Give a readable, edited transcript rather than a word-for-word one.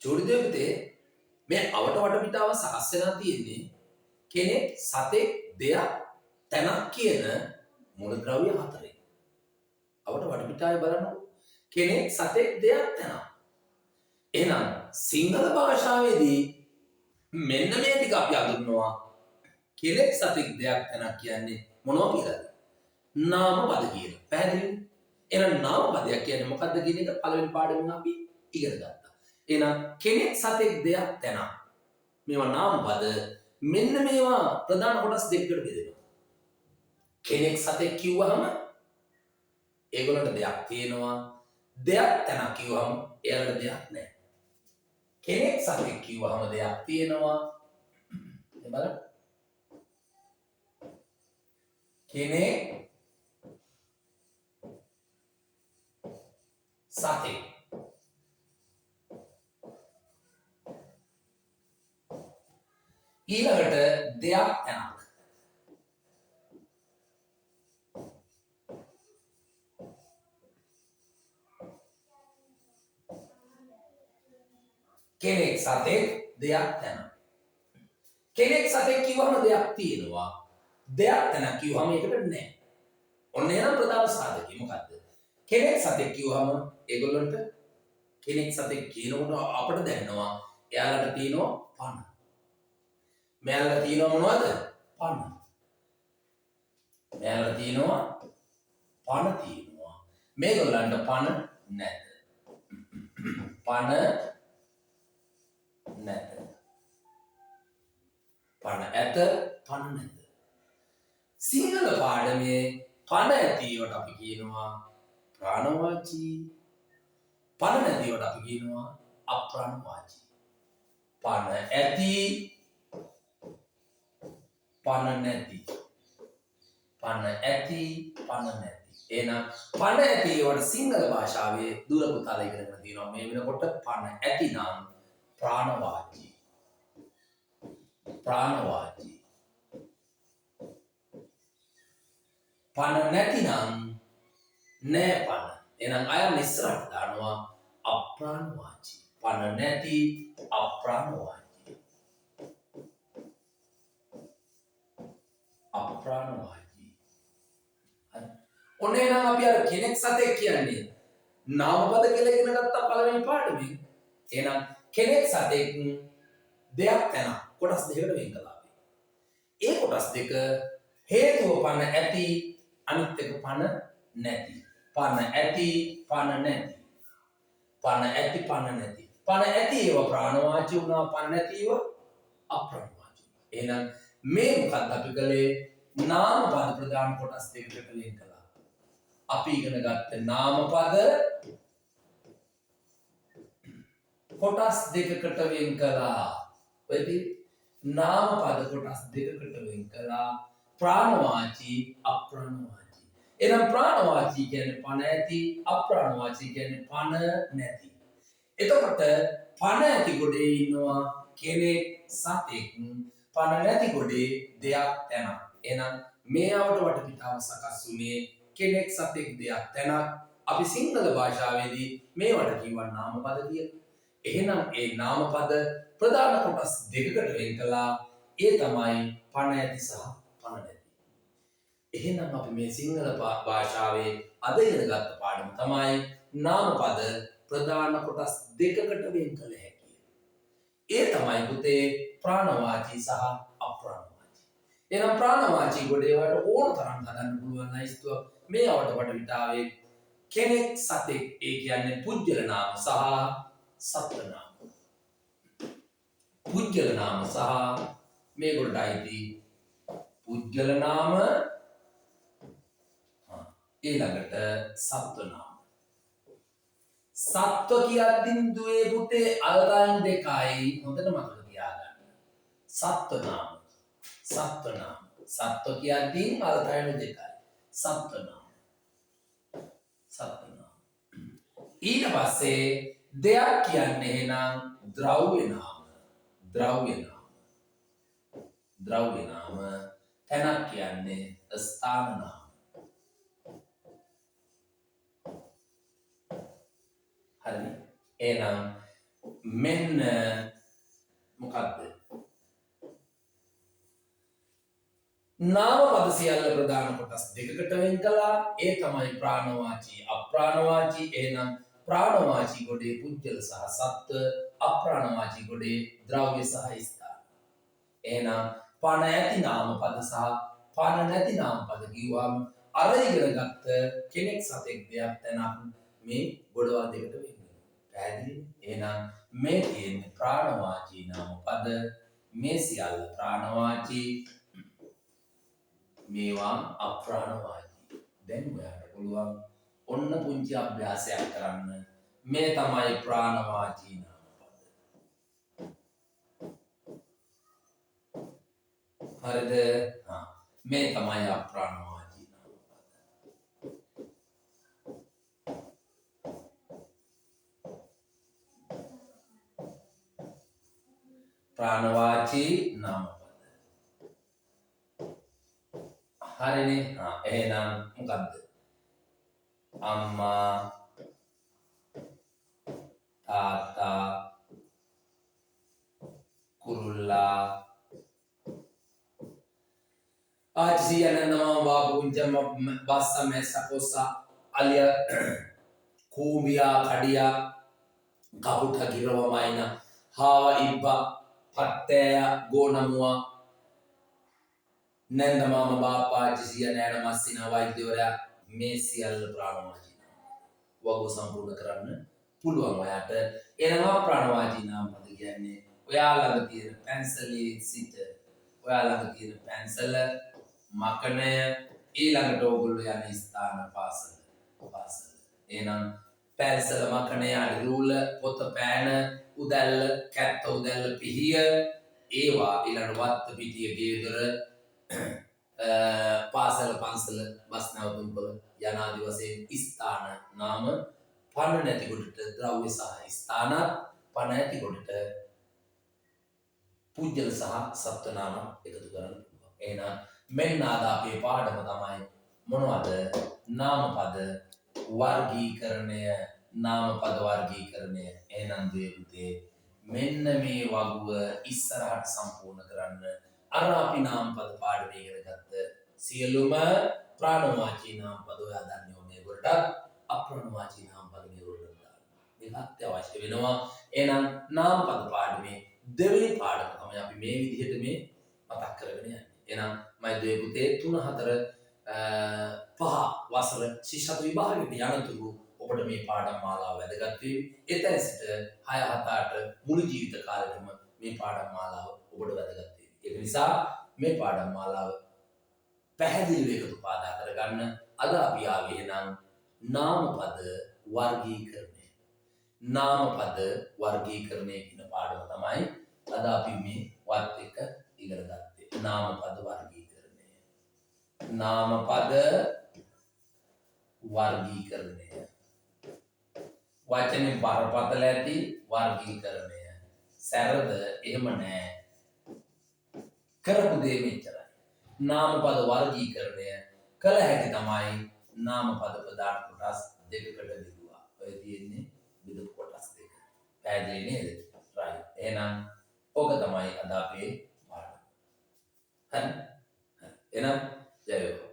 චූටි දෙවිතේ මේ අවට වටපිටාව සකස් වෙලා තියෙන්නේ කෙනෙක්, සතෙක්, දෙයක්, තැනක් කියන මූලද්‍රව්‍ය හතරෙන්. අවට වටපිටාවේ බලන්නකො. කෙනෙක්, සතෙක්, දෙයක්, තැනක්. එහෙනම් සිංහල භාෂාවේදී මෙන්න මේ ටික අපි අඳුරනවා. කෙනෙක්, සතෙක්, දෙයක්, තැනක් කියන්නේ මොනවා කියලාද? නාම පද කියලා. පැහැදිලිද? එහෙනම් නාම පදයක් කියන්නේ මොකද්ද කියන එක පළවෙනි පාඩමෙන් අපි ඉගෙන ගත්තා. එහෙනම් කෙනෙක්, සතෙක්, දෙයක්, තැනක් මේවා නාම පද. මෙන්න මේවා ප්‍රධාන කොටස් දෙකකට බෙදෙනවා. කෙනෙක් සතෙක් කිව්වහම ඒගොල්ලන්ට දෙයක් තියෙනවා. දෙයක් තැනක් කිව්වහම එයාලට දෙයක් නැහැ. කෙනෙක් සතෙක් කිව්වහම දෙයක් තියෙනවා. මේ බලන්න. කෙනෙක් සතෙක් ඊළඟට දෙයක් තැනක්. කෙනෙක් සතෙක් දෙයක් තැනක්. කෙනෙක් සතෙක් කිව්වම දෙයක් තියෙනවා. දෙයක් තැනක් කිව්වම ඒකට නෑ. ඔන්න එහෙනම් ප්‍රධාන සාධකය මොකද්ද? කෙනෙක් සතෙක් කිව්වම ඒගොල්ලන්ට කෙනෙක් සතෙක් කියනකොට අපට දැනෙනවා එයාලට තියෙනවා පණ. මෙයාලට තියෙනවා මොනවද? පණ. මෙයාලට තියෙනවා පණ තියෙනවා. මේගොල්ලන්ට පණ නැත. පණ නැත. පණ ඇත, පණ නැත. සිංහල පාඩමේ පණ ඇති ඒවාට අපි කියනවා ප්‍රාණවාචී. පණ නැති ඒවාට අපි කියනවා අප්‍රාණවාචී. පණ ඇති, පණ නැති. පණ ඇති, පණ නැති. එහෙනම් පණ ඇති ඒවාට සිංහල භාෂාවේ දුර පුතාලා ඉගෙනගෙන තියෙනවා මේ වෙනකොට පණ ඇතිනම් ප්‍රාණවාචී. ප්‍රාණවාචී. පණ නැතිනම් නෑ පණ. එහෙනම් අයන් ඉස්සරහට දානවා අප්‍රාණවාචී. පණ නැති අප්‍රාණවාචී. අප්‍රාණවාචී. හරි. ඔන්න එහෙනම් අපි අර කෙනෙක් සතෙක් කියන්නේ නාමපද කියලා ඉගෙන ගත්තා පළවෙනි පාඩමෙන්. එහෙනම් කෙනෙක් සතෙක් දෙයක් තැනක් කොටස් දෙකකට වෙන් කළා අපි. ඒ කොටස් දෙක හේතුව පණ ඇති, අනිත් එක පණ නැති. පණ ඇති, පණ නැති. පණ ඇති, පණ නැති. පණ ඇති ඒවා ප්‍රාණවාචී වුණා, පණ නැති ඒවා අප්‍රාණවාචී වුණා. එහෙනම් මේ මොකද්ද අපි කළේ? නාම පද ප්‍රධාන කොටස් දෙකකට වෙන් කළා. අපි ඉගෙන ගත්ත නාම පද කොටස් දෙකකට වෙන් කළා. ඔය නාම පද කොටස් දෙකකට වෙන් කළා. ප්‍රාණවාචී, අප්‍රාණවාචී. එහෙනම් ප්‍රාණවාචී කියන්නේ පණ ඇති, අප්‍රාණවාචී කියන්නේ පණ නැති. එතකොට පණ ඇති ගොඩේ ඉන්නවා කෙනෙක් සතෙක්, පණ නැති ගොඩේ දෙයක් තැනක්. එහෙනම් මේ අවට වටපිටාව සකස් වුණේ කෙනෙක් සතෙක් දෙයක් තැනක්. අපි සිංහල භාෂාවේදී මේවට කියනවා නාම පද කියලා. එහෙනම් ඒ නාම පද ප්‍රධාන කොටස් දෙකකට වෙන් කළා. ඒ තමයි පණ ඇති සහ පණ නැති. එහෙනම් අපි මේ සිංහල භාෂාවේ අද ඉගෙන ගත්ත පාඩම තමයි නාම පද ප්‍රධාන කොටස් දෙකකට වෙන් කළ හැකිය. ඒ තමයි පුතේ ප්‍රාණවාචී සහ අප්‍රාණවාචී. එහෙනම් ප්‍රාණවාචී ගොඩේ ඔයාලට ඕන තරම් හදන්න පුළුවන් ලයිස්තුවක් මේ අවට වටපිටාවේ කෙනෙක් සතෙක්, ඒ කියන්නේ පුජ්‍යල නාම සහ සත්ව නාම. පුජ්‍යල නාම සහ මේ ගොඩට අයිති පුජ්‍යල නාම, ඊළඟට සත්ව නාම. සත්ව කියද්දින් දුවේ පුතේ අල්ගයන් දෙකයි හොඳට මතක තියාගන්න. සත්ව නාම, සත්ව නාම, සත්ව කියද්දින් අල්ගයන් දෙකයි. සත්ව නාම, සත්ව නාම. ඊට පස්සේ දෙයක් කියන්නේ එහෙනම් ද්‍රව්‍ය නාම, ද්‍රව්‍ය නාම, ද්‍රව්‍ය නාම. තැනක් කියන්නේ ස්ථාන නාම. හරිනේ. එහෙනම් මෙන්න මොකද්ද? නාම පද සියල්ල ප්‍රධාන කොටස් දෙකකට වෙන් කළා. ඒ තමයි ප්‍රාණවාචී අප්‍රාණවාචී. එහෙනම් ප්‍රාණවාචී ගොඩේ පුද්ගල සහ සත්ව, අප්‍රාණවාචී ගොඩේ ද්‍රව්‍ය සහ ස්ථාන. එහෙනම් පණ ඇති නාම පද සහ පණ නැති නාම පද කිව්වම අර ඉගෙන ගත්ත කෙනෙක් සතෙක් දෙයක් තැනක් මේ ගොඩවල් දෙකට වෙන් වෙනවා. පැහැදිලිද? එහෙනම් මේ තියෙන්නේ ප්‍රාණවාචී නාම පද. මේ සියල්ල ප්‍රාණවාචී, මේවා අප්‍රාණවාචී. දැන් ඔයාලට පුළුවන් ඔන්න පුංචි අභ්‍යාසයක් කරන්න. මේ තමයි ප්‍රාණවාචී නාම පද. හරිද? මේ තමයි අප්‍රාණවාචී නාම පද. ප්‍රාණවාචී නාම පද. හරිනේ. එහෙනම් මොකද්ද? අම්මා, තාත්තා, කුරුල්ලා, ආච්චි සීයා නැන්දා මාමා බාප්පා පුංචි අම්මා බස්සා මැස්සා කොස්සා අලියා කූඹියා කඩියා කපුටා ගිරව මයිනා හාවා ඉබ්බා පත්තෑයා ගෝනමුවා නැන්ද මාමා බාප්පා ආච්චි සීයා නෑනා මස්සිනා වෛද්‍යවරයා මේ සියල්ල ප්‍රාණවාචී නාම වගුව සම්පූර්ණ කරන්න පුළුවන් ඔයාට. එහෙනම් අප්‍රාණවාචී නාම පද කියන්නේ ඔයා ළඟ තියෙන පැන්සලේ සිට ඔයා ළඟ තියෙන පැන්සල, මකනය, ඊළඟට ඕගොල්ලෝ යන ස්ථාන පාසල. පාසල. එහෙනම් පැන්සල, මකනය, අඩි රූල, පොත, පෑන, උදැල්ල, කැත්ත උදැල්ල, පිහිය, ඒවා ඊළඟ වත්ත, පිටිය, ගේදොර, පාසල, පන්සල, බස් නැවතුම්පළ යන ආදි වශයෙන් ස්ථාන නාම පණ නැති කොටට ද්‍රව්‍ය සහ ස්ථානත්, පණ ඇති කොටට පුද්ගල සහ සත්ව නාම එකතු කරන්න පුළුවන්. එහෙනම් මෙන්න අද අපේ පාඩම තමයි මොනවද? නාම පද වර්ගීකරණය. නාම පද වර්ගීකරණය. එහෙනම් දුවේ පුතේ මෙන්න මේ වගුව ඉස්සරහට සම්පූර්ණ කරන්න අර අපි නාම පද පාඩමේ ඉගෙන ගත්ත සියලුම ප්‍රාණවාචී නාම පද ඔයා දන්නේ මේ ගොඩටත්, අප්‍රාණවාචී නාම පද මේ ගොඩටත් දාන්න. මේක අත්‍යවශ්‍ය වෙනවා. එහෙනම් නාම පද පාඩමේ දෙවෙනි පාඩම තමයි අපි මේ විදිහට මේ මතක් කරගෙන යන්නේ. එහෙනම් මම දුවේ පුතේ 3 4 5 වසර ශිෂ්‍යත්ව විභාගයට යනතුරු ඔබට මේ පාඩම් මාලාව වැදගත් වේවි. එතන සිට 6 7 8 මුළු ජීවිත කාලෙටම මේ පාඩම් මාලාව ඔබට වැදගත් වේවි. ඒක නිසා මේ පාඩම් මාලාව පැහැදිලිව එකතු පාදා කරගන්න අද අපි ආවේ එහෙනම් නාම පද වර්ගීකරණය. නාම පද වර්ගීකරණය කියන පාඩම තමයි අද අපි මේ වත් එක ඉගෙන ගත්තේ. නාම පද වර්ගීකරණය. නාම පද වර්ගීකරණය. වචනේ බරපතල ඇති වර්ගීකරණය. සැරද එහෙම නෑ. කරපු දේ මෙච්චරයි. නාම පද වර්ගීකරණය කළ හැකි තමයි නාම පද ප්‍රධාන කොටස් දෙකකට බෙදුවා. ඔය තියෙන්නේ බෙදපු කොටස් දෙක. පැහැදිලි නේද? රයිට්. එහෙනම් ඔක තමයි අද අපේ පාඩම. හරි? හරි. එහෙනම් ජය වේවා.